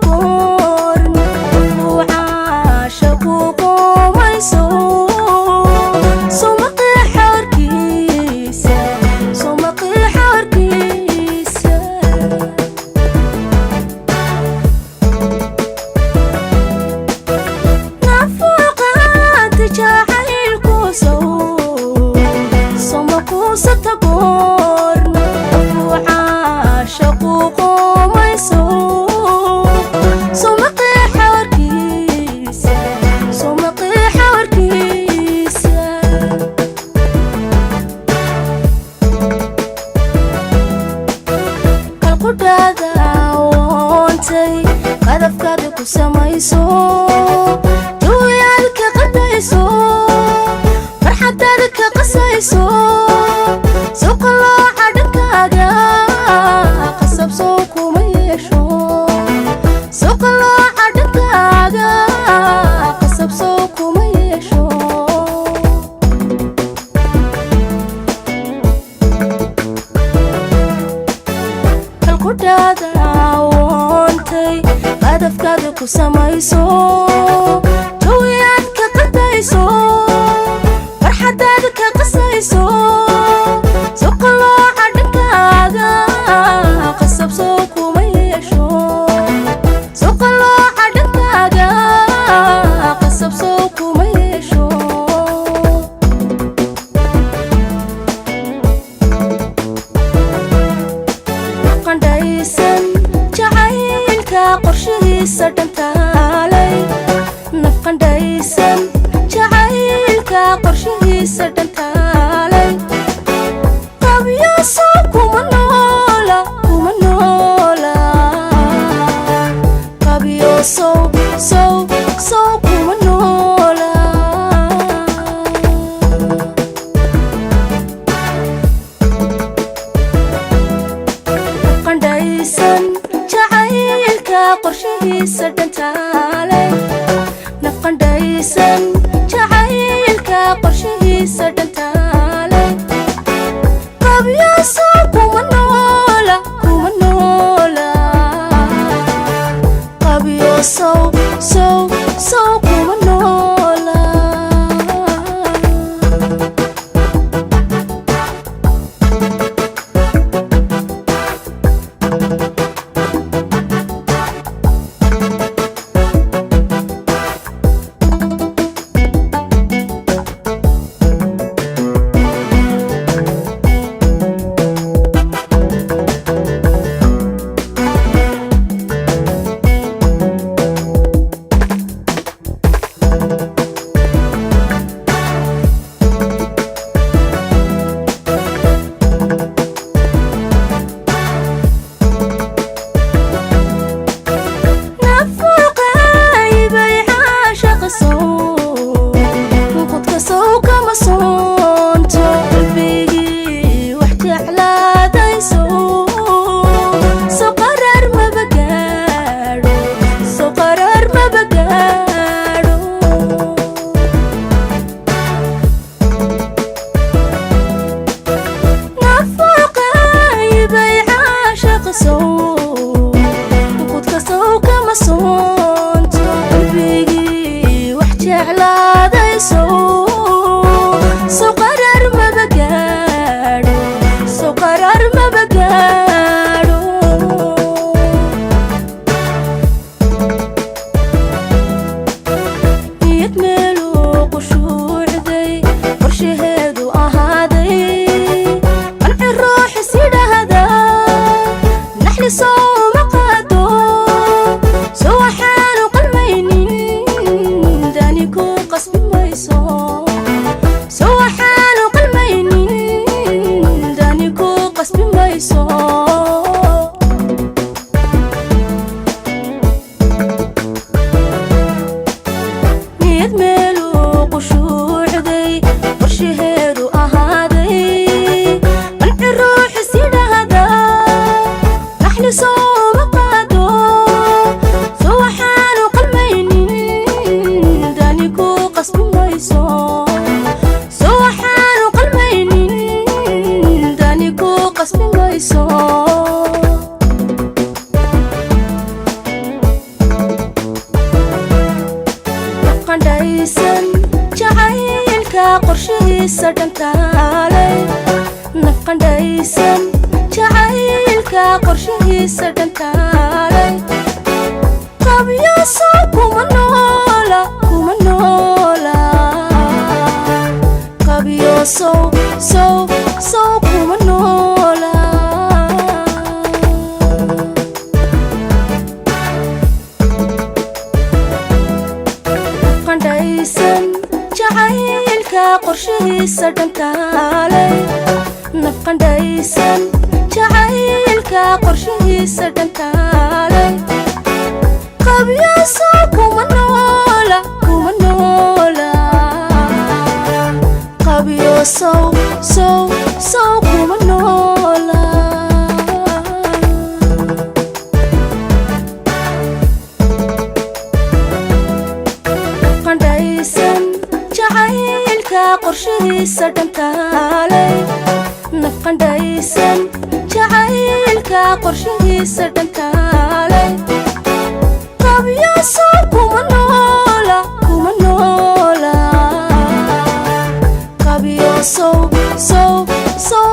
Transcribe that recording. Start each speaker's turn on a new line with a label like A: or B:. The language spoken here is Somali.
A: Goorna caasha ku qoomayso, suma qeexarkiisa, suma qeexarkiisa. Nafuuqaad jacaylku sow soma kuusata goorna caasha ku qoomayso, suma qeexarkiisa, suma qeexarkiisa. Kalqudhaada woontay qadafkaada ku samayso, jawiyaad ka qadayso, farxadaada ka qasayso, suqalooca dhankaaga qasab sow kuma yeesho, suqalooca dhankaaga qasab sow kuma yeesho. Kalqudhaada woontay qadafkaada ku samayso, jawiyaad ka qadayso, farxadaada ka qasayso, suqalooca dhankaaga qasab sow kuma yeesho, suqalooca dhankaaga qasab sow kuma yeesho. Qandhaysan jacaylka qorshihiisa dhantaalay, naf qandhaysan jacaylka qorshihiisa dhantaalay, qabyaso kuma noola, kuma noola, qabyo sow sow sow kuma noola. Qandhaysan jacaylka qorshihiisa dhantaalay, naf qandhaysan jacaylka qorshihiisa dhantaalay, qabyaso kuma noola, kuma noola, qabyo sow sow sow kuma noola. Nafuuqaybay caashaqa sow qudka sow kama soonto, qalbigii wax jeclaaday sow sow qaraar maba gaadho, sow qaraar maba gaadho. Nafuuqaybay caashaqa sow qudka sow kama soonto, qalbigii wax jeclaaday sow sow qaraar maba gaadho, sow qaraar maba gaadho. Niyad meeluu qushuucday qorshaheedu ahaaday, qanci ruux is yidhaahda naxli sow ma qaado, soo waxaad Qorshihiisa dhantaalay, nafqandhaysan jacaylka qorshihiisa dhantaalay. Qabyo sow kuma noola, kuma noola. Qabyo sow sow sow kuma noola. Qandhaysan jacaylka qorshihiisa dhantaalay, nafqandhaysan jacaylka qorshihiisa dhantaalay. Qabyo sow kuma noola, kuma noola. Qabyo sow sow sow kuma noola. Qandhaysan jacaylka qorshihiisa dhantaalay, nafqandhaysan jacaylka qorshihiisa dhantaalay. Qabyo sow kuma noola, kuma noola. Qabyo sow sow sow